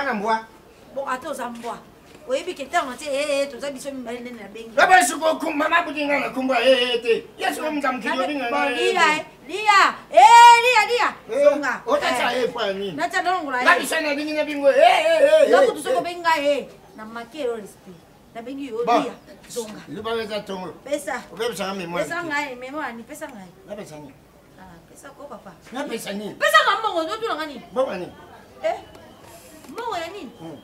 na mbwa. Bon, ata oza mbwa. Oyebi ke ntango natie ee eh, eh, toza biso mibale ndenge nabengi. Baba siko mama buti nga na kumbwa ee eh, te. Yesu ko mta mkili obinga nga. Lia lia eh lia lia. Zonga. Otacha ye pa nini? Nacha ndongola ye. Ngabi sana bingi na bingo eh eh eh. Ngakutu soko benga eh. Na make yo respect. Nabengi yo lia. Zonga. Luba weza tongo. Pesa. Obebisa mémoire. Pesa ngai mémoire ni pesa ngai. Napesa nini? Ah, pesa ko papa. Napesa nini? Pesa nga mbongo ozotuna nga nini? Mbongo nini? Eh? Mbongo ya nini? Hmm.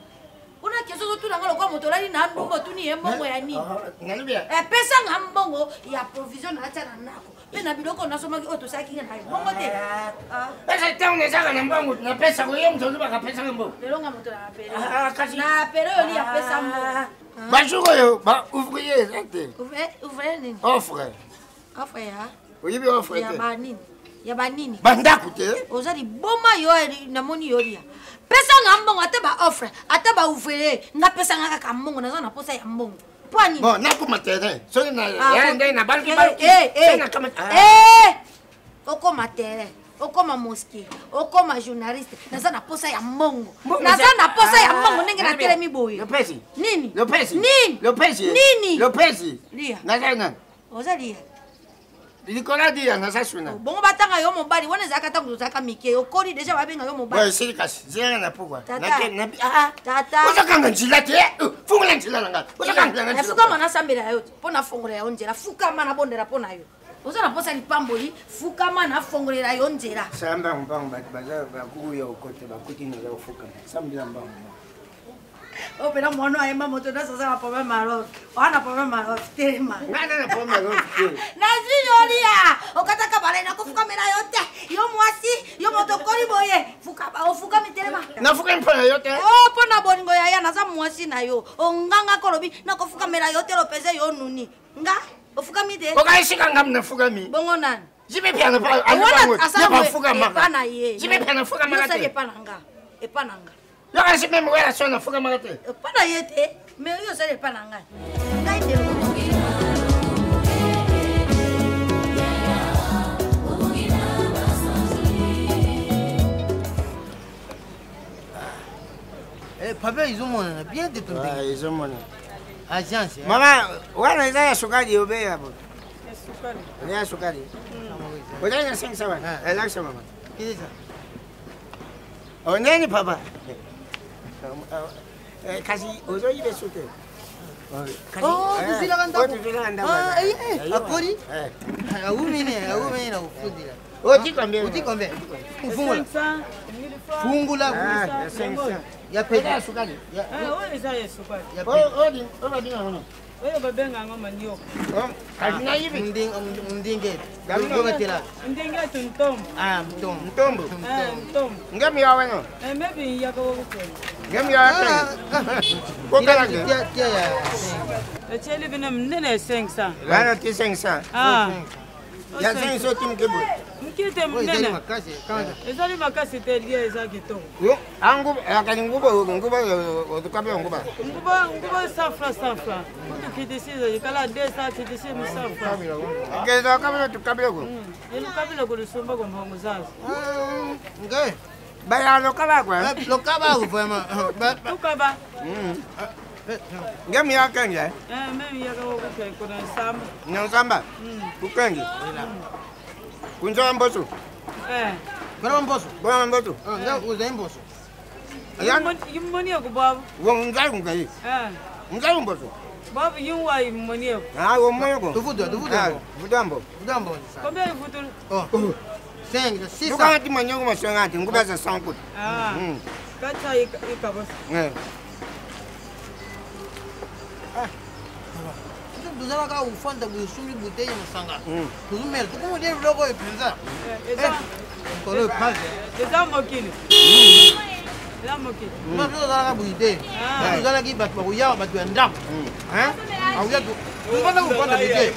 Una question ozotuna nga lokola moto olali na ndumba otuni ye mbongo ya nini? Ah, nalobi ya. Eh, pesa nga mbongo ya provision natia na ndako mpe na biloko nasomaki oyo tosalaki nga na yo bongo te. Ah. ah. Pesa ntango nazaka na mbongo napesa ko ye moto ozobaka pesaka mbongo. Lelo nga moto na apele. Na apele oyo li apesa mbongo. Bajour oyo ba ouvrier eza te. Ouvrier nini? Offre. Offre ya. Oyebi offre te. Ya ba nini? Ya ba nini? Ba ndako te. Oza liboma yo namoni yo lia. Pesa nga mbongo ata ba offre, ata ba ouvrier, nga pesa nga kaka mbongo naza na posa ya mbongo. Mpo nini? Bon, nakoma terrain. Soki na ah, ya ndenge na balki balki. Eh eh. Na kama ah. Eh! Okoma terrain. okoma mosquée okoma journaliste naza na posa ya mbongo naza na posa ya mbongo ndenge ah, natelemi boye lopesi nini lopesi nini lopesi nini lopesi lia naza nani oza lia likolo diya naza suna oh, bongo batanga yo mobali wana ezalaka ntango tozalaka mike okoli deja babenga yo mobali esili kasi nzela na pokwa ah, ah. ozokanga nzela te eh, fungola nzela na ngai ozokanga eh, fukama nasambela yo mpo nafongolela yo nzela fukama nabondela mpo na yo oza na mposa lipamboli fukama nafongolela yo nzela sala mbangu mbangu bato baza bakuya okote bakuti naza kofukama sambila mbangu oyo mpena mwana ayemba moto nyonso aza na problème ya love oa na problème ya love telema nazwi yolia okataka bale nakofukamela yo te yo mwasi yo moto okoli boye ofukami telema nafukami mpo na yo te o oh, mpo na bolingo yaya naza mwasi na yo ongangaka olobi nakofukamela yo te lopeze yo nuni nga ofukami te okaisika nga nafukami bongo nani jibe piana pa na ye jibe piana fukamaka te epa na nga epa na nga yoka si meme wela sona fukamaka te epa na ye te mais oyo osali epa na ngai ngai nde Eh, papa ezomonana bien te ezomonana agence eh. mama wana eza ya sukali obeya bo eza ya sukali ozali na 500 wana elakisa mama oneni papa eh, kasi ozoyiba esu te tozwilaka ndako akoli awumini awumini na kofundila Oti combien? Oti combien? Fungula. Fungula. Ya pete. Ya sukali. Oyo eza ya sukali. Oyo oyo babenga yango. Oyo babenga yango manioc. Kasi nayibi. Ndinge. Ndinge. Ndinge tu ntombo. Ah, ntombo. Ntombo. Ntombo. Ngemi ya wena. Maybe yaka wokukena. Ngemi ya wena. Kokala ke. Tia ya. Etieli bino minene 500. Wana ti 500. Ah. Ya 500 ti moke boye. Moke te monene. Ezali makasi te lia eza kitoko. Akani nguba nguba otukabe nguba. Nguba nguba 100 francs 100 francs. Kutu kitisi kala 200 kitisi 100 francs. Ngeza kabila tukabila ko. Elukabila ko lusumba ko mbongo zazo. Nge. Baya lokaba kwa. Lokaba vraiment. Tukaba. Ngemi ya kenge. Eh, memi ya ko ko na nsamba. Na nsamba. Kukenge. Kunza mboso. Eh. Kuna mboso. Kuna mboso. Ah, nga uza mboso. Yimmoni ko babu. Wo ngai ngai. Eh. Ngai mboso. Babu yinwa yimmoni ko. Ah, wo mmoni ko. Tuvudu, tuvudu. Vudu mbo. Vudu mbo. Combien de vudu? Oh. 5, 6. Duka ti manyogo masonga ti nguba za 100 ko. Ah. Kacha ikabos. Eh. Tozalaka kofanda boye osombi bouteille ya masanga tozomela tokomolia biloko oyo mpenza kolo epase eza mokili eza mokili biso tozalaka boye te tozalaki bato bakoya bato ya ndako akoya tofanda kofanda boye te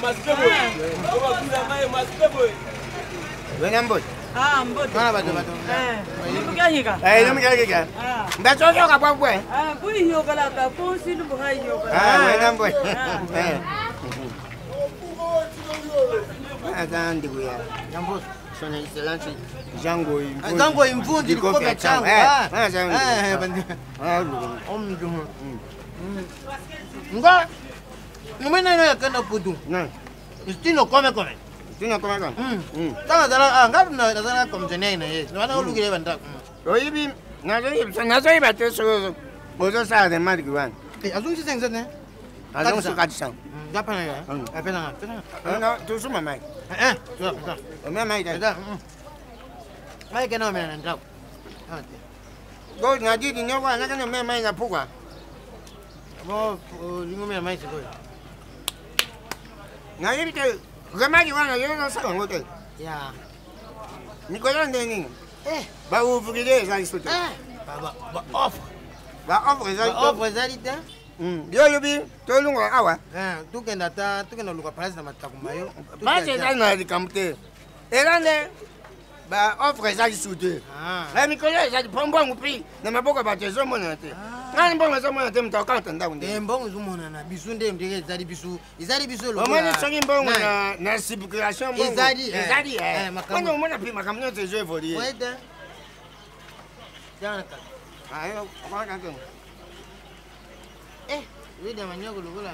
wena mbote Ah, mbote. Bana bato bato. Eh, lumukahika. Eh, lumukahika. Ah. Mbachocho ka bwabwe. Ah, kuiyoka la ka konsi lumukahiyoka. Ah, wena mbote. Eh. Aza ndikuya. Ya mboso. Son Excellence Jean Ngoyi Jean Ngoyi Mvunzi Likofi Tshangu. Nga nomena ino yakenda putu. Stino kome kome. Stino kome kome. Tanga zala nga nazala commissionnaire na ye. Wana olukile bandako. Oyibi nazoyiba te soki ozosala remarque wana. Azongisi 500 ne? Azongisi 400. Ngapana ya. Apena nga. Tosuma mai. Omea mai te. Mai kena omea na ndako. Go na didi nyoko anakana omea mai na pukwa. Bo olingi omela mai sikoyo. Nayebi te remarque wana yo ozosala yango te. Ya. Mikolo nde nini? Baouvrier eza lisusu te. Baoffre. Baoffre ezali te. Baoffre ezali te. Yo olobi tolongola awa. Tokenda ata tokenda luka place na matako mayo. Place ezali na likambo te. Eza nde baoffre eza lisusu te. Mikolo ezali mpo mbongo mpe na maboko ya bato ezomonana te. Ngani mbongo ezomonana te, moto akanta ndako nde. Mbongo ezomonana bisu nde ndenge ezali bisu ezali biso lokola. Omoni soki mbongo na circulation mbongo ezali ezali wana omona mpe makambo nyonso ezo évolue. Wida manyoko lokola.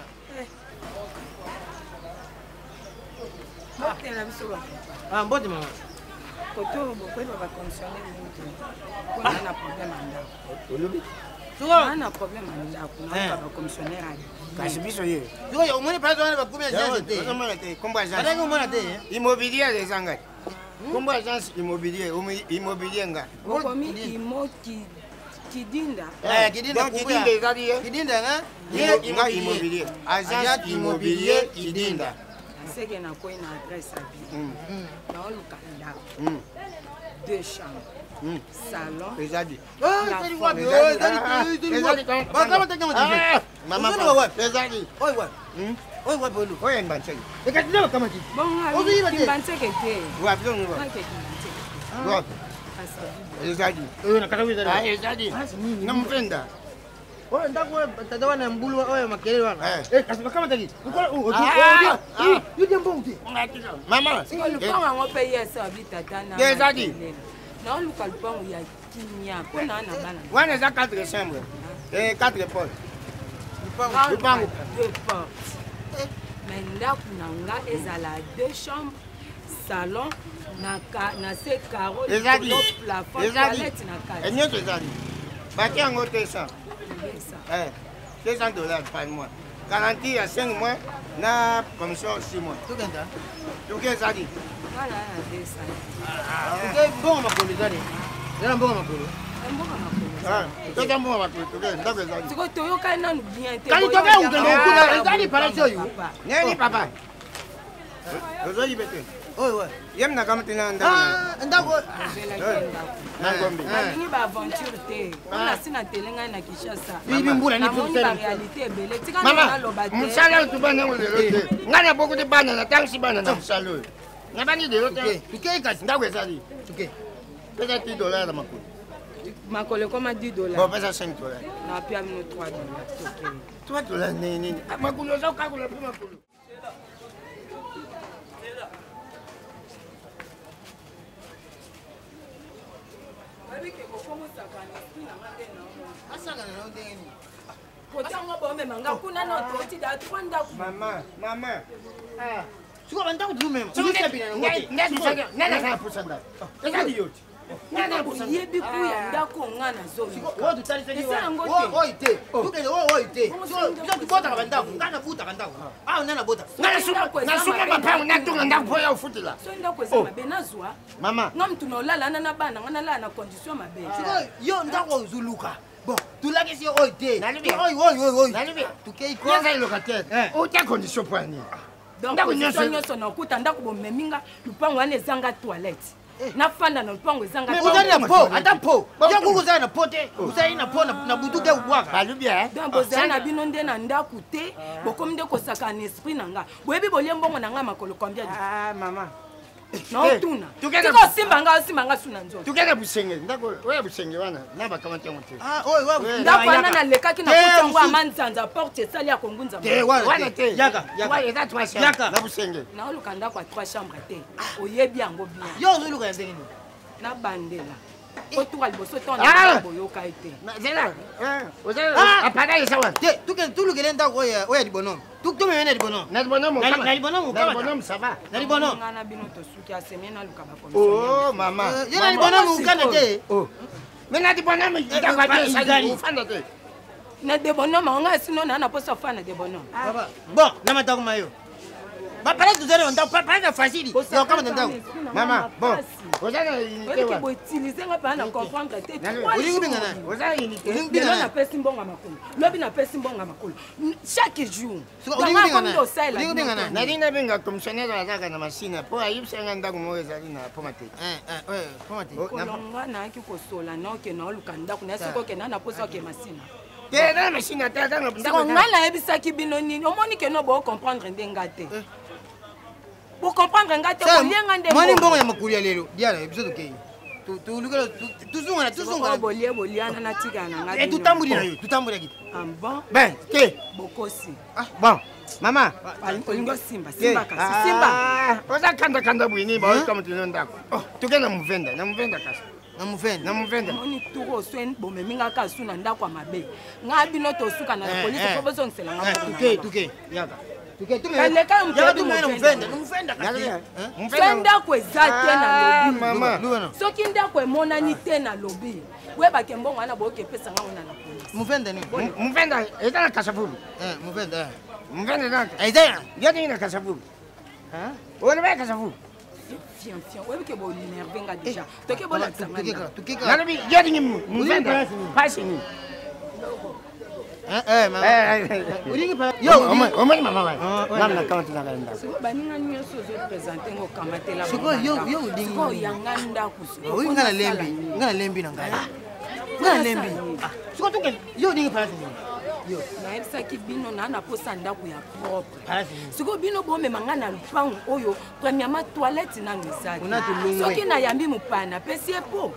Mbote na biso ba. Ah, mbote mama. Koto bokoyeba ba commissionnaire mingi te. Mpona na problème ya ndako. Olobi? Sikoyo na problème ya ndako, nayoka ba commissionnaire ya kasi biso ye. Sikoyo omoni place wana bakomi agence te. Ozomona te kombo agence. Bazalaki omona te. Immobilier eza ngai. Kombo agence immobilier, immobilier nga. Okomi imo Kidinda. Kidinda. Donc Kidinda ezali ye. Kidinda nga? Nga immobilier. Agence immobilier Kidinda. Seke nakoyi na adresse ya bien. Naoluka ndako. 2 chambres. Salon. Ezali. Ezali wapi? Ezali. Bakama tanga mati. Mama. Ezali. Oyo wapi? Oyo wapi olu? Oyo Mbanseke. Ekati na bakama ti. Bongo Mbanseke te. Wapi zongo wapi? Wapi? Ezali. Oyo na kata ezali. Ah, ezali. Na mpenda. Oyo ndako oyo tata wana mbulu oyo makelele wana. Kasi bakama taki. Ukola o o. Yo dia mbongo te. Mama. Lupango yango mpe ye ese abi tata na. Ezali. Naoluka lupango ya kimia mpo na na bana. Wana eza 4 chambre. 4 portes. Lupango. 2 portes. Mais ndako na nga ezala 2 chambres, salon, na se carreau, ezali plafond, toilette na kati. Nyonso ezali. Batie yango 200. $200 par mois. Garantie ya 5 mois na commission 6 mois. Tokenda. Toke ezali. Voilà na 200. Toke mbongo makolo ezali. Ezala mbongo makolo. Mbongo makolo. Toke mbongo makolo, toke ndako ezali. Sikoyo toyokani nanu bien te. Kali toke ukende okuna ezali palasi oyo. Neni papa. Ozoyiba te. Oyo wapi? Ye mnaka mutu na ndako. Ndako. Na Ngombe. Nalingi ba aventure te. Mpona si na tele ngai na Kinshasa. Bibi mbula ni Namoni ba réalité ebele. Tika Mama, naloba te. mosala oyo tobanda yango lelo te. Ngai nabokuti bana, natangisi bana na mosala oyo. Nabandi lelo te. Tukei kasi. Ndako ezali. Tukei. Pesa $10 na makolo. Makolo ekoma $10. Bon, pesa $5. Napia bino $3. Tokei. $3 nini nini? Makolo oza kokakola mpe makolo. Kotango bomemanga kuna na totida trois ndako. Mama, mama. Sikoyo bandako tozomema. Nani azala posa ndako? Ezali yo te. Oyebi kuya ndako nga nazoloba. Oyo te. Tokende oyo te. Biso tobotaka bandako. Ngai nabutaka ndako. Awa nani abotaka? Nasumba mapango natonga ndako mpo ya ofutela. Soki ndako eza mabe nazwa. Mama. Nga mutu na olala na bana nga nalala na condition mabe. Sikoyo yo ndako ozoluka. Bon, tulakisi oyo te. Oyo oyo oyo. Tukei ko. Eza locataire. Otia condition mpo ya nini? Donc condition nyonso nakuta ndako bomemi nga lupango wana ezanga toilette. Nafanda na lupango ezanga. Ozali na po, ata po. Yo kuku ozali na po te. Ozali na po na butu te obwaka. Balobi Donc bozali na bino nde na ndako te, bokomi nde kosaka na esprit na nga. Boyebi bolie mbongo na nga makolo combien? Ah mama. Naotuna. Tika osimba nga, osimba nga su na nzoto. Tukende busenge, ndako oyo busenge wana na bakamati yango te. Ah, oyo oyo. Ndako wana nalekaki na kuti yango ya manzanza, porte esali ya kongunza. Te wana te. Yaka, yaka. Eza trois chambres. Na busenge. Naoluka ndako ya trois chambres te. Oyebi yango bien. Yo ozoluka ya ndenge nini? Nabandela. Otuka liboso to na boyoka ye te. Zela, oza apana eza wana. Te, tukende tulukele ndako oyo oyo ya libonome. Tumeme na libonome. Na libonome. Na libonome. Na libonome ça va. Na libonome. Nga na bino tosuki asemie naluka ba commissionnaire. Oh mama. Ye na libonome ukanda te. Oh. Mais na libonome ndako ya ezali ofanda te. Na debonome nga sino na na posa ofanda debonome. Bon, na matako mayo. Bapalasi tozali na ndako, palasi ya facile. Okama na ndako. Mama, bon. Oza na unité wa. Bo utiliser nga pa na comprendre te. Olingi benga nani? Oza na unité. Olingi benga nani? Napesi mbongo ya makolo. Lobi napesi mbongo ya makolo. Chaque jour. Olingi benga nani? Olingi benga nani? Nalingi nabenga commissionnaire azalaka na masina mpo ayebisa nga ndako moko ezali na poma te. Poma te. Kolonga nayaki kosola naoke naoluka ndako na soki okenda na posa oke masina. Te na machine ata ata na ndako. Ngai nayebisaki bino nini? Omoni ke no bo comprendre nde nga te. Bo comprendre nga te, kolie nga nde. Mwani mbongo ya makuli ya lelo. Diana biso tokei. Tulukela tuzungana tuzungana. Bolie boliana natikala na nga. Tutambuli na yo, tutambuli akita. Ah bon? Ben, te. Bokosi. Ah bon. Mama, olingi osimba, simba kasi, simba. Oza kanda kanda bwini ba oyo kama ndako. Oh, tokenda muvenda, na muvenda kasi. Na muvenda, na muvenda. Omoni tour oswe bomemi nga kaka su na ndako ya mabe. Nga bino tosuka na polisi po bozongisela nga. Tuke, tuke, yaka. Tuke, tuke. Kaleka mutebe muvenda, na muvenda kasi. So ndako eza te na lobi. Mama. Soki ndako emonani te na lobi. Oyebake mbongo wana boyoki epesa nga wana na polisi. Muvenda nini? Muvenda eza na Kasavubu. Muvenda. Muvenda eza. Eza. Yo ndenge na Kasavubu. Oyo na Kasavubu. Fian fian, oyebi ke bonerve nga déjà. Toke bolakisa nga ndako. Nalobi yo ndenge muvenda. Pasi nini? Omoni mama wana ngai na kamati na ngai ndako. Sikoyo baninga nyonso ozopresente ngo okamatela. Sikoyo yo olingi. Sikoyo yanga ndako. Oyo ngai nalembi, ngai nalembi na ngai. Ngai nalembi. Sikoyo toke yo olingi palasi nini? Yo. Nayebisaki bino na na posa ndako ya propre. Sikoyo bino bomema ngai na lupango oyo premièrement toilette nanu eza te. Soki nayambi mopaya napesi ye po.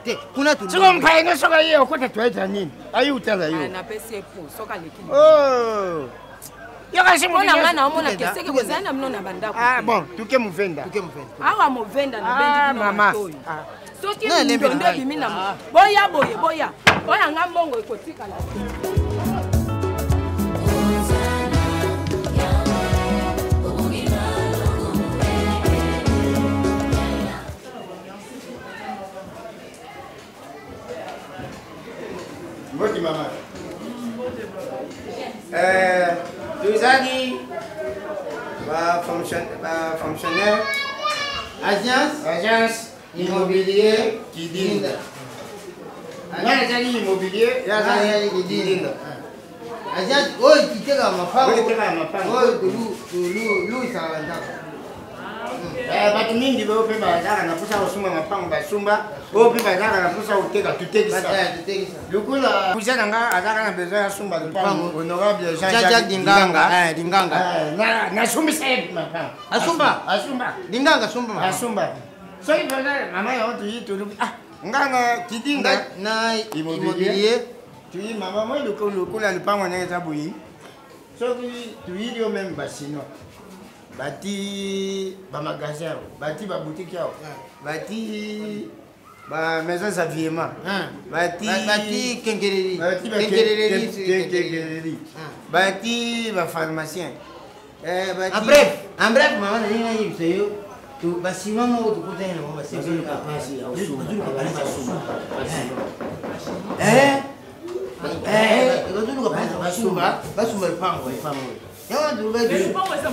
Te kuna tu. Sikoyo mopaya nyonso soki aye okota toilette ya nini? Aye utala yo. Napesi ye po soki aleki. Oh. Yoka si Mpo na ngai naomona ke seke bozali na bino na bandako. Ah bon, tuke muvenda. Tuke muvenda. Awa movenda na bendi bino matoyi. Soki ndondo ebimi na boya boye boya. Oya nga mbongo ekotikala te. Mbote mama. Tozali ba fonctionnaire agence immobilier Kidinda. Nga nazali immobilier, ye azali Kidinda. Agence oyo itekaka mapango. Oyo itekaka mapango. Oyo toluisaka bandako. Bato mingi oyo mpe bazalaka na mposa kosomba mapango basomba, oyo mpe bazalaka na mposa koteka totekisa. Lokola cousin na nga azalaka na besoin ya somba lopango, honorable Jean-Jacques Dinganga. Dinganga. Nasombisa ye mapango. Asomba? Asomba. Dinganga asomba mapango. Asomba. Soki mpenza mama yango toyi tolobi, ah, nga na Kidinga na immobilier. Toyi mama moi lokola lopango ndenge eza boye. Soki toyili yo meme ba chinois. Bati ba magasin awa, bati ba boutique awa, bati ba maison d'habillement, bati bati kenkeleli, bati ba kenkeleli, kenkeleli, bati ba pharmacien. Bati En bref, en bref, mama na nini nayebisa yo, to ba chinois moko tokutani na bango, ba sepeli kaka. Bazoluka palais ya sumba. Bazoluka palais ya sumba, basumba lupango. Yango kaka.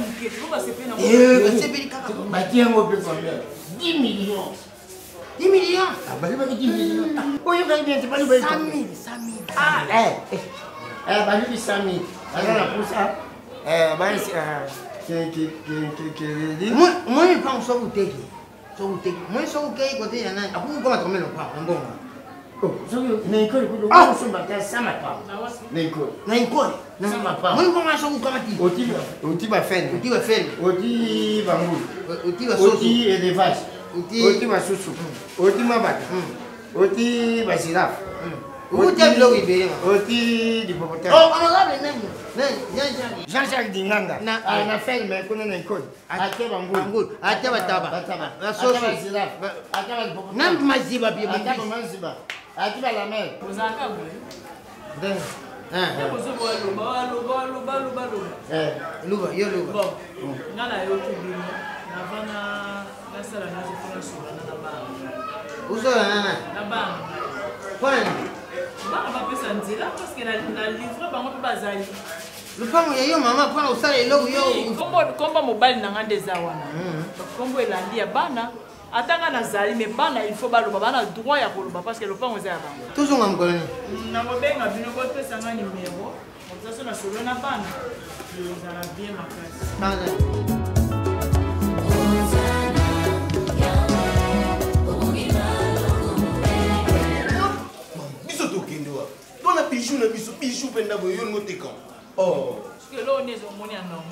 Bati yango mpe combien? 10 millions. 10 millions? Ah, balobaki 10 millions. Oyokaki bien te, balobaki 100 000, 100 000. Ah, balobi 100 000. Baza na posa. Moi, lupango soki oteki, soki oteki, moi soki okei kote ya nani, akoki kokoma combien lopango na mbongo? Soki na ekole kutu, okosomba ata 100 mapango. Na ekole. Na ekole. 100 mapango. Moi mbongo soki okamati. Oti ba fene. Oti ba fene. Oti ba ngulu. Oti élevage, oti basusu, oti mabata, oti bagirafe, Utia biloko ebele. Oti l'hippopotame. Oh, honorable nani? Nani? Jean-Jacques. Jean-Jacques Dinganga. Na na ferme kuna na nkoni. Atie bangulu. Atie bataba. Bataba. Basoso. Atie bagirafe. Atie bahippopotame. Na maziba bie. Atie bamaziba. Atie balamere. Ozalaka boye. Ndenge. Loba, loba, loba, loba, loba. Luba, yo luba. Bon, nga nayoki bino navana nasala nyonso mpona solana na bana. Uzola nana? Na bana. Mpona nini? Bana bapesa nzela parce que na livre bango mpe bazali. Lupango ya yo mama mpona kosala eloko yo. Kombo mobali na nga nde eza wana. Kombo elandi ya bana. Ata nga nazali, mais bana il faut baloba, bana droit ya koloba parce que lopango eza ya bango. Tozonga mokolo nini? Nakobenga bino, bopesa nga numero mozaso na solo na bana, ezala bien makasi. Biso tokende wa tona bijou na biso, bijou mpe ndako yo olingo teka. Oh.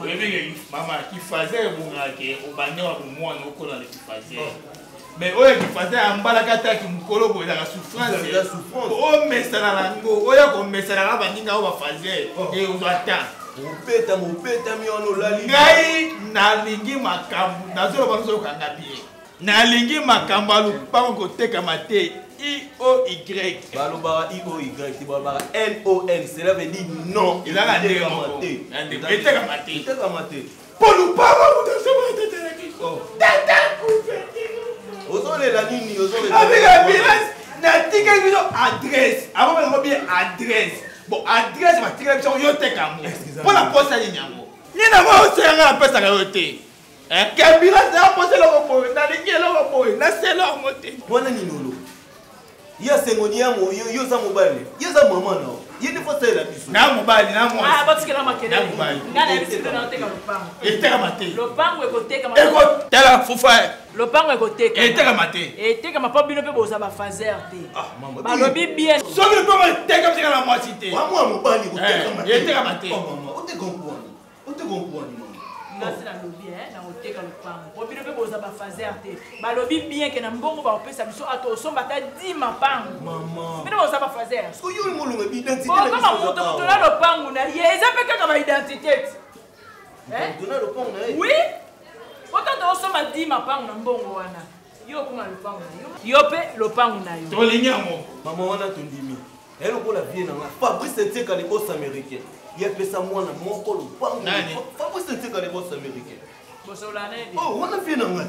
Oyebi mama kifazer ebongaka ke obande wa bomwana okola na kifazer, mais oyo kifazer ya mbalaka taki mokolo boye ezalaka souffrance. Omesana nango, oyo komesana kaka baninga oyo bafazer e ozwa temps. Obetama, obetami wana olali. Ngai nalingi makambo nazoloba nozokanga bien, nalingi makambo ya lupango kotekama te. IOY. Balobaka IOY te, balobaka NON, cela veut dire non. Ezalaka ndenge moko. Etekama te. Etekama te. Mpo lupango moto azomona tetelaki. Tata kufe. Ozolela nini? Avec ambulance natikaki bino adresse. Avant bango bien adresse. Bon, adresse batikaki biso, yo teka yango. Mpo na posa nini yango? Nini yango osenganga napesaka yo te? Ambulance naposa eloko boye, nalingi eloko boye, nasela yango te. Wana nini oloba? Ye asengoni yango, yo oza mobali, ye aza mama na yo, ye nde fo asalela biso. Na mobali na mwasi. Batikela makelele. Na mobali. Nga nayebisi bino naoteka lopango. Etekama te. Lopango ekotekama. Ekotala fufa. Lopango ekotekama. Etekama te. Etekama mpo bino mpe boza bafazer te. Balobi bien. Soki lopango etekama sika na mwasi te. Mwa mobali kotekama te. Etekama te. Mama, oteka nkwani. Oteka nkwani mama. Ngasi nalobi nakoteka lopango po bino mpe boza bafazer te. Balobi bien ke na mbongo bakopesa biso ato osomba ata 10 mapango. Bino boza bafazer. Bokoma moto moto na lopango na ye, eza mpe kaka baidentité te. Oui, otata osomba 10 mapango na mbongo wana, yo okoma lopango na yo, yo mpe lopango na yo. Tolingi yango mama wana, tondimi. Elokola vie na nga Fabrice Ntieka, le boss américain, ye apesa mwana moko lopango. Fabrice Ntieka, le boss américain. Oh, wana vie na nga,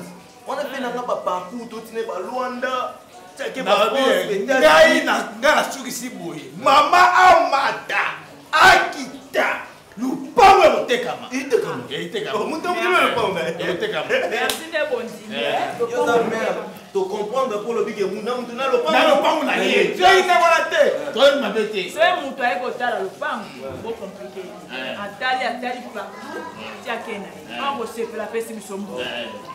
wana vie na nga, baparcours totine balwanda. Ngai ngai nasukisi boye, mama amata akita, lupango ya kotekama. Etekama. Merci nde bondimi. Tocomprendre mpo olobi ke na mutu na na lopango na ye, soki nde wana te, toyebi mabe te. Soki moto aye kotala lopango bocomplike, atali, atali partout, ti ake na ye an kosepela, apesi biso mbongo.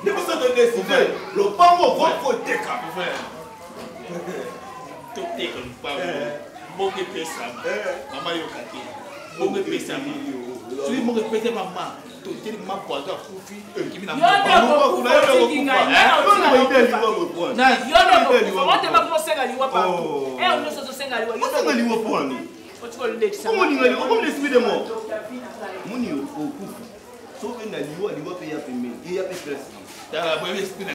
Nde biso todeside lopango kokoteka. Toteka lopango, mboka epesama. Mama yoka te, mboka epesama. Soki mboka epesama, mama toteli mapoison akufi kimi na yo nde okokufa, otingi ngai. Yo nde okokufa, otema kosenga liwa partout, ere nyonso ozosenga liwa. Osenga liwa pwani? Otikolekisa. Omoninga liwa, okomi l'esprit de mort. Moni okufa so mpe na liwa, liwa mpe ya pembeni, eya mpe place. Tala boyebi esprit.